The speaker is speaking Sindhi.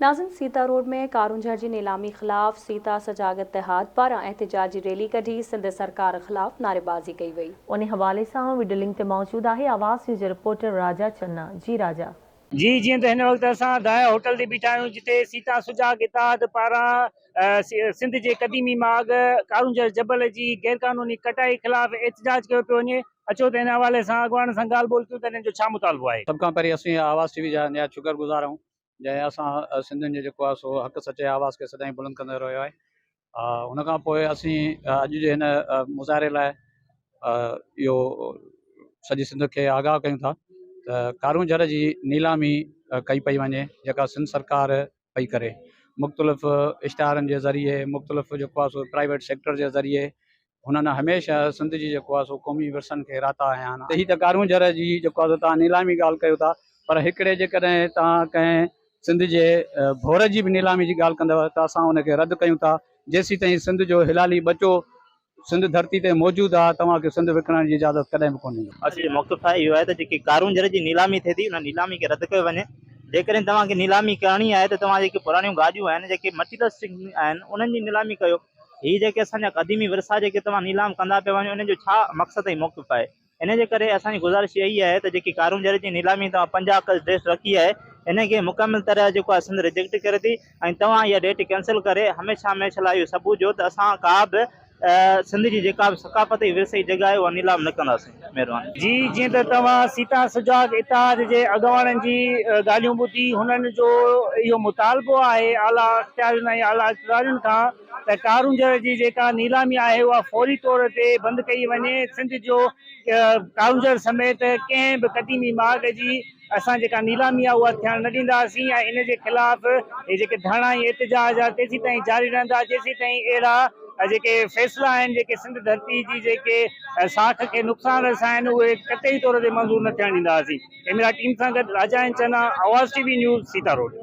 ناظم سيتا روڊ ۾ ڪارونجهر جي نيلامي خلاف سيتا سجاڳ اتحاد پاران احتجاجي ريلي ڪڍي سنڌ سرڪار خلاف نعريبازي ڪئي وئي. ان حوالي سان وڊيو لنڪ تي موجود آهي آواز نيوز جو رپورٽر راجا چنا جي راجا. جي جيئن ته هن وقت اسان دايا هوٽل تي بيٺا آهيون جتي سيتا سجاڳ اتحاد پاران سنڌ جي قديمي ماڳ ڪارونجهر جبل جي غيرقانوني ڪٽائي خلاف احتجاج ڪيو پيو وڃي اچو ته ان حوالي سان اڳواڻن سان ڳالهه ٻولهه ڪيون ته انهن جو ڇا مطالبو آهي. سڀ کان پهرين اسين آواز ٽي وي جا نهايت شڪر گذار آهيون جنهن اسان سنڌين جي جيڪو آهي سو حق سچ جي آواز کي سدائين بلند ڪندو رهيو آهي ان کان پوء اسين اڄ جي هن مظاهري لاء اهو سڄي سنڌ کي آگاهه ڪيون ٿا ته ڪارونجهر جي نيلامي ڪئي پئي وڃي جيڪا سنڌ سرڪار پئي ڪري مختلف اشتهارن جي ذريعي مختلف جيڪو آهي سو پرائيويٽ سيڪٽر جي ذريعي هنن هميشه سنڌ جي جيڪو آهي سو قومي ورثن کي راتا هنيا آهن. هي ته ڪارونجهر جي جيڪو آهي سو توهان نيلامي ڳالهه ڪيو ٿا پر هڪڙي جيڪڏهن توهان ڪنهن سنڌ جي ڀور جي به نيلامي جي ڳالهه ڪندؤ ته اسان ان کي رد ڪيون ٿا. جيسيتائين سنڌ جو هلالي ٻچو سنڌ ڌرتي تي موجود آهي توهان کي سنڌ وڪڻڻ جي اجازت ڪڏهن به ڪونه ڏيندو. اسان جو موقف آهي اهو آهي ته جيڪي ڪارونجهر جي نيلامي ٿئي ٿي ان نيلامي کي رد ڪيو وڃي. جيڪڏهن توهان کي نيلامي ڪرڻي آهي ته توهان جيڪي پراڻيون گاڏيون آهن جيڪي مٽيرلسٽڪ آهن انهن جي نيلامي ڪيو. هي جيڪي اسان جا قديمي ورثا جيڪي توهان نيلام ڪندا پيا وڃو انهن جو ڇا مقصد ۽ موقف آهي؟ ان جي ڪري اسان جي گذارش اها ئي آهي ته جيڪي ڪارونجهر جي نيلامي توهان 50 آگسٽ ڊيٽ رکي آهي ان کي مڪمل طرح جيڪو آهي سنڌ ريجيڪٽ ڪري ٿي ۽ توهان اها ڊيٽ ڪينسل ڪري هميشه هميشه لاء اهو ثبوت ڏيو ته اسان ڪا به سنڌ جي جيڪا به ثقافت ۽ ورثي جي جڳهه آهي اها نيلام نه ڪنداسين. مهرباني. جي جيئن ته توهان سيتا سجاڳ اتحاد جي اڳواڻن جي ڳالهيون ٻڌي هنن جو اهو مطالبو آهي اعليٰ اختيارين ۽ اعليٰ اقتدارين کان ته ڪارونجهر جي جيڪا نيلامي آهي اها فوري طور تي بند ڪئي وڃي سنڌ جو ڪارونجهر سميت ڪنهن به قديمي ماڳ جي اسان جيڪا نيلامي آهي اها ٿيڻ نه ڏينداسين ۽ ان جي خلاف هي جيڪي ڌرڻا ۽ احتجاج آهي تيسيتائين جاري رهندا جيسيتائين اهڙا جيڪي فيصلا آهن جيڪي سنڌ ڌرتي جي جيڪي ساک کي نقصان رسائن اهي قطعي طور تي منظور نه ٿيڻ ڏينداسين. ڪئميرا ٽيم سان گڏ Raja N Channa, Awaz T V news, Sita road.